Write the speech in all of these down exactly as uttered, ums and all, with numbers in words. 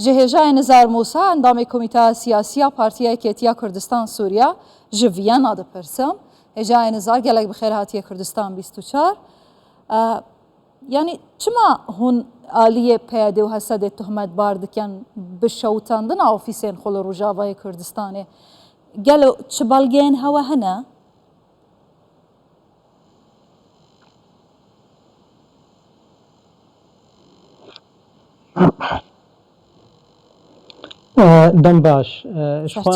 Ji hêjayê Nizar Mûsa, endamê Komîteya Siyasî ya Partiya Yekêtiya Kurdistan Sûriye, ji Viyana dipirsim. Hêjayê Nizar, gelek bi xêr hatiye Kurdistan bîst û çar. E, yanî çima hûn aliyê P Y D û H S D'ê tohmetbar dikin bi şewitandina ofîsên xwe li Rojavayê Kurdistanê? Gelo çi belgeyên hewe hene? Dem baş. Ji xwe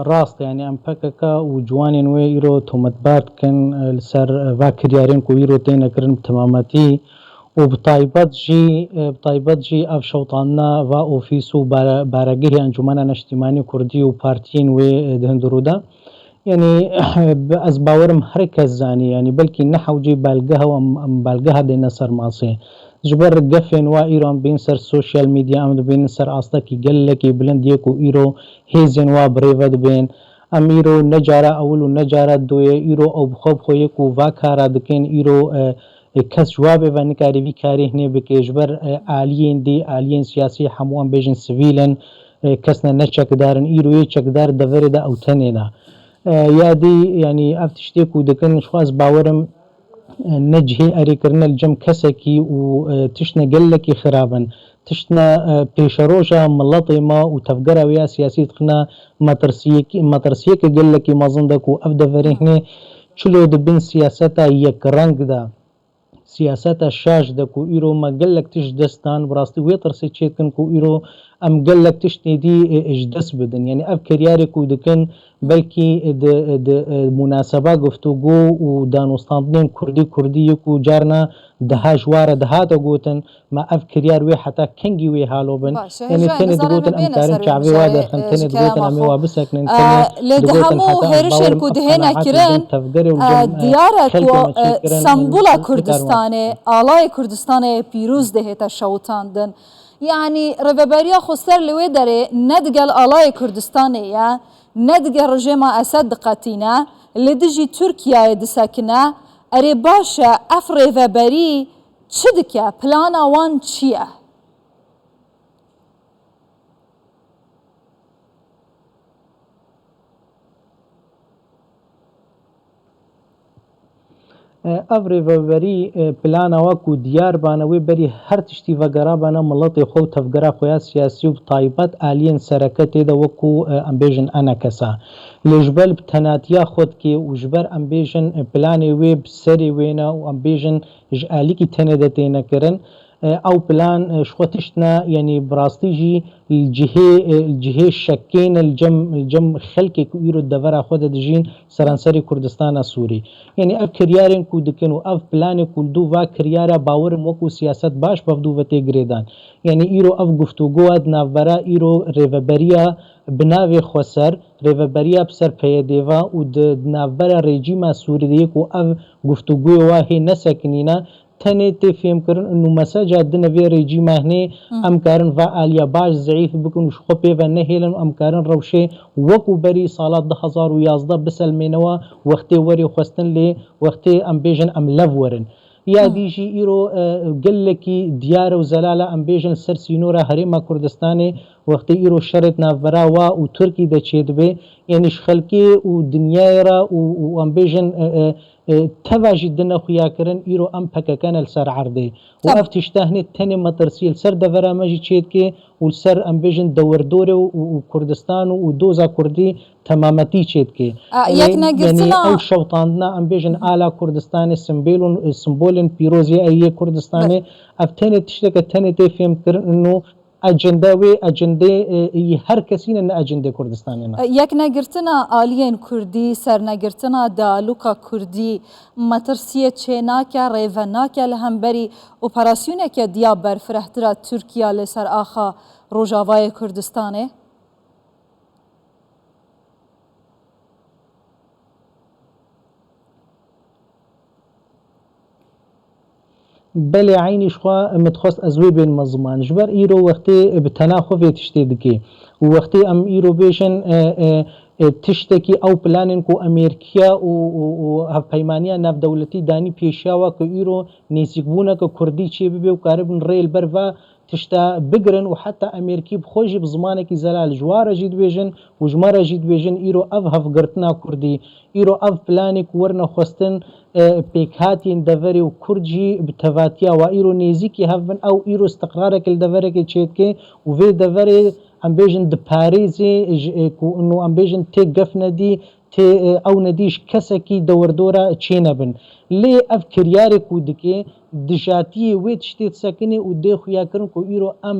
rast e, yanî em P K K û ciwanên wê îro tometbar dikin li ser va kiryarên ku îro têne kirin bi temametî û bi taybet jî, bi taybet jî ev şewitandina va ofîs û bare-, baregehê Encûmena Neştîmanî Kurdî û partiyên wê di hundirû de. Yanî ez bawerim her kes zanî, yanî belkî ne hewcî belgeha em, em belgeha dêne ser masê. Ji ber gefên wa îro em bên ser sosyal medya, em dibên ser astekî gelekî bilind yê ku îro hêzên wa bi rê ve dibên. Em îro ne cara ewil û ne cara duyê, îro ew bi xwe bi xwe yê ku va kara dikin, îro, e, e, kes ji wa bê ve nikarî vî karî hinê bike. Ji ber, e, aliyên dî, aliyên siyasî hemû em bêjin sivîl in, e, kes ne, ne çekdar in. Îro yê çekdar deverê de ew tenê ne. E, ya dî, yanî ev tiştê ku dikin, ji xwe ez bawerim, e, ne cihê erêkirine li cem kesekî û, e, tiştine gelekî xirab in. Tiştine, e, pêşeroja miletê me û tevgera wê ya siyasî dixine metirsiyekî, metirsiyeke gelekî mezin de ku ev deverê hinê çilo di bin siyaseta yekreng de, siyaseta şaş de ku îro me gelek tişt dest dan, bi rastî wê tirsê çê dikin ku îro em gelek tiştê dî, e, ji dest bidin. Yanî ev kiryarê ku dikin, belkî, e, di, e, di, e, munaseba guftûgo û danûstandinên kurdî kurdî yê ku carna diha ji wa re dihate gotin, me ev kiryar wê heta kengî wê halo bin. Baş e, Yanî hêjayê tenê Nizar, em ê digotin em bêne karin ser wê çavê wa mijarê, derxin, e, tenê ji digotin kerema em ê xwe, wa biseknin, e, tenê lê di digotin hemû heta em hêrişên bawerim ku ev dihêne qenaetê kirin, din tevgerê û li e, cem, e, diyar e ku, xelkê me e, çêkirin, em ê Sembûla Kurdistanê, alayê Kurdistanê pîroz dihête şewitandin. Yanî rêveberiya xweser li wê derê ne digel alayê Kurdistanê ye, ne digel rejêma Esed diqetîne, li dijî Tirkiyeyê disekine. Erê baş e, ev rêveberî çi dike? Plana wan çi ye? E, ev rêveberî, e, plana we ku diyar bane, wê berî her tiştî vegerabane miletê xwe û tevgera xwe ya siyasî û bi taybet aliyên sereke tê de wekû, e, em bêjin enekesa. Lê ji ber bi tenatiya xwe dikê û ji ber em bêjin, e, planê wê bi serê wê ne û em bêjin ji alîkî tenê de têne kirin, e, ew plan, e, ji xwe tişt ne, yanî bi rastî jî li cihê, e, li cihê şekê ne li cem, li cem xelkê ku îro di devera xwe de dijîn seranserê Kurdistana Sûrî. Yanî ev kiryarên ku dikin û ev planê ku li dû va kiryara bawerim wekû siyaset baş bev dû ve tê girêdan. Yanî îro ev guftûgoya di navbera îro rêveberiya bi navê xweser, rêveberiya bi ser P Y D ve û di, di navbera rejîma Sûrî de yê ku ev guftûgoyê wa hê nesekinîne, tenê tê fêmkirin û meseca din vê rejîma hinê em karin va aliya baş zeîf bikin û ji xwe pê ve nehêlin û em karin rewşê wekû berî sala du hezar û yazdeh biselmênewa, wextê werê xwestin lê wextê em bêjin em lev werin. Ya dî jî îro, e, gelekî diyar e û zelal e, em bêjin li ser sînora Herêma Kurdistanê, wextê îro şerê di navbera wa û Tirkî de çêdibe, yanî ji xelkê û dinyayê re û, û em bêjin, e, e, e, teva jî dine xuyakirin, îro em P K K ne li ser erdê. Û ev tişta hinê tenê metirsiyê li ser devera me jî çêdike û li ser, em bêjin, dewirdorê û, û, û Kurdistan û, û doza Kurdî temametî çêdike. A, Ê, yek yanî negirtina ew şewitandina, em bêjin, ala Kurdistanê, simbolên, simbolên pîroz yê ey yê Kurdistanê, ev tenê tişteke tenê tê fêmkirin û ecende wê, ecendê, e, yî her kesî ne, ne ecendê Kurdistanê ne. E, yek negirtina aliyên Kurdî, sernegirtina dialoga Kurdî, metirsiyê çênake, rêve nake li hemberî operasyoneke diya berfirehtira Tirkiye li ser axa Rojavayê Kurdistanê? Belê, eynî ji xwe min dixwest ez wê bênime ziman. Ji ber îro wextê bi tena xwe vê tiştê dikê û wextê em îro bêjin, e, e, e, tiştekî ew planên ku Amerîkiya û, û, û hevpeymaniya navdewletî danî pêşiya we ku îro nêzîkbûneke Kurdî çêbibe û karibin rê li ber va tişta bigirin û heta Amerîkî bi xwe jî bi zimanekî zelal ji wan re jî dibêjin û ji me re jî dibêjin, îro ev hevgirtina Kurdî, îro ev planê ku werine xwestin, e, pêkhatiyên deverê û Kurd jî bi tevatiya wa îro nêzîkî hev bin, ew îro istiqrarek li deverekê çêdike û vê deverê, em bêjin, diparêzê ji, e, ku û em bêjin tê gef nedî, tê, e, ew nedî ji kesekî dewerdora çênebin. Lê ev kiryarê ku dike, dijatiyê wê tiştê disekinê û dê xuya kirin ku îro em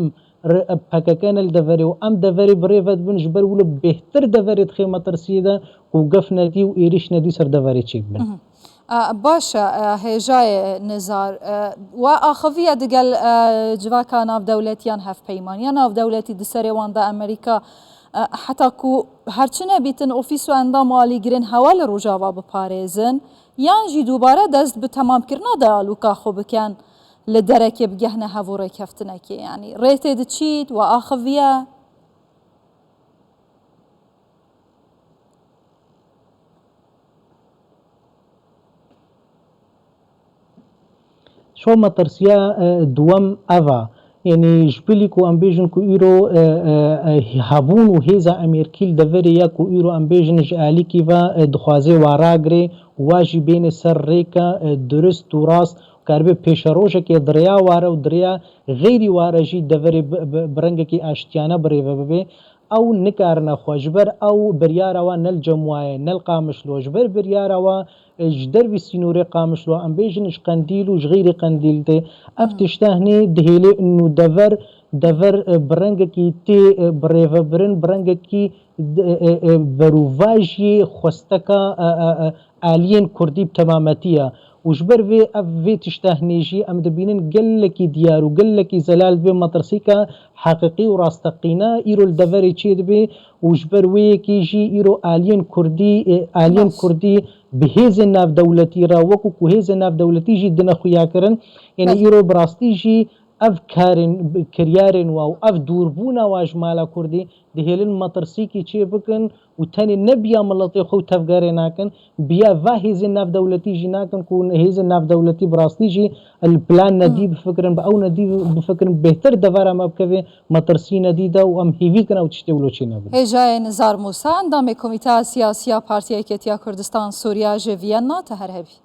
re-, P K K ne li deverê û em deverê bi rê ve dibin, ji ber wilo bêhtir deverê dixê metirsiyê de ku gef nedî û êrîş nedî ser deverê çêbibin. Mhm. E, baş e, e, hêjayê Nizar, e, we axiviye digel, e, civaka navdewletiyan hevpeymaniya navdewletî di serê wan de Amerîka, e, heta ku herçi nebîtin ofîs û endam û alîgirên hewa li Rojava biparêzin, yan jî dubare dest bi temamkirina diyaloga xwe bikin, li derekê bigehne hev û rêkeftinekê. Yanî rê tê diçît, we axiviye? Şo metirsiya, e, duwem ev a. Yanî ji bilî ku em bêjin ku îro, e, e, e, hebûn û hêza Amerîkî li deverê ya ku îro em bêjin ji alîkî ve, e, dixwaze wa ragirê û wa jî bêne ser rêka, e, durist û rast û karibe pêşerojekê di rêya ware û di rêya xeyrî ware jî deverê bi, bi, bi rengekî aştiyane birêve bibe. Ew nikarine xwe, ji ber ew biryara wan ne li cem wa ye, ne li Qamişlo, ji ber biryara wan, e, ji dervî sînorê Qamişlo, em bêjin ji Qendîl û ji xeyrî Qendîl tê. Ev Hmm. tişta hinê dihêlê û dever, dever, e, bi rengekî tê, e, birêvebirin, bi rengekî d-, e, e, e, berûvajiyê xwesteka, e, e, e, aliyên Kurdî bi temametî ye. Û ji ber vê ev vê tişta hinê jî em dibînin gelekî diyar û gelekî zelal dibe metirsîka heqîqî û rasteqîne îro li deverê çêdibe û ji ber wê yekê jî îro aliyên Kurdî, e, aliyên Baş. Kurdî bi hêzên navdewletî re wekû ku hêzên navdewletî jî dine xuyakirin. Yanî Belê. Îro bi rastî jî ev karên, kiryarên wa û ev dûrbûna wa ji mala Kurdî dihêlin metirsîkî çê bikin û tenê ne biya miletê xwe û tevgerê nakin, biya va hêzên navdewletî jî nakin ku hêzên navdewletî bi rastî jî li plan nedî Hmm. bifikirin, bi ew nedî bifikirin, bêhtir devera me bikeve metirsî nedî de û em hêvî dikin ew tiştê wilo çê nebin. Hêjayê Nizar Mûsa, endamê Komîteya Siyasî ya Partiya Yeketiya Kurdistan Sûriya ji Vîyenna, te her hebî.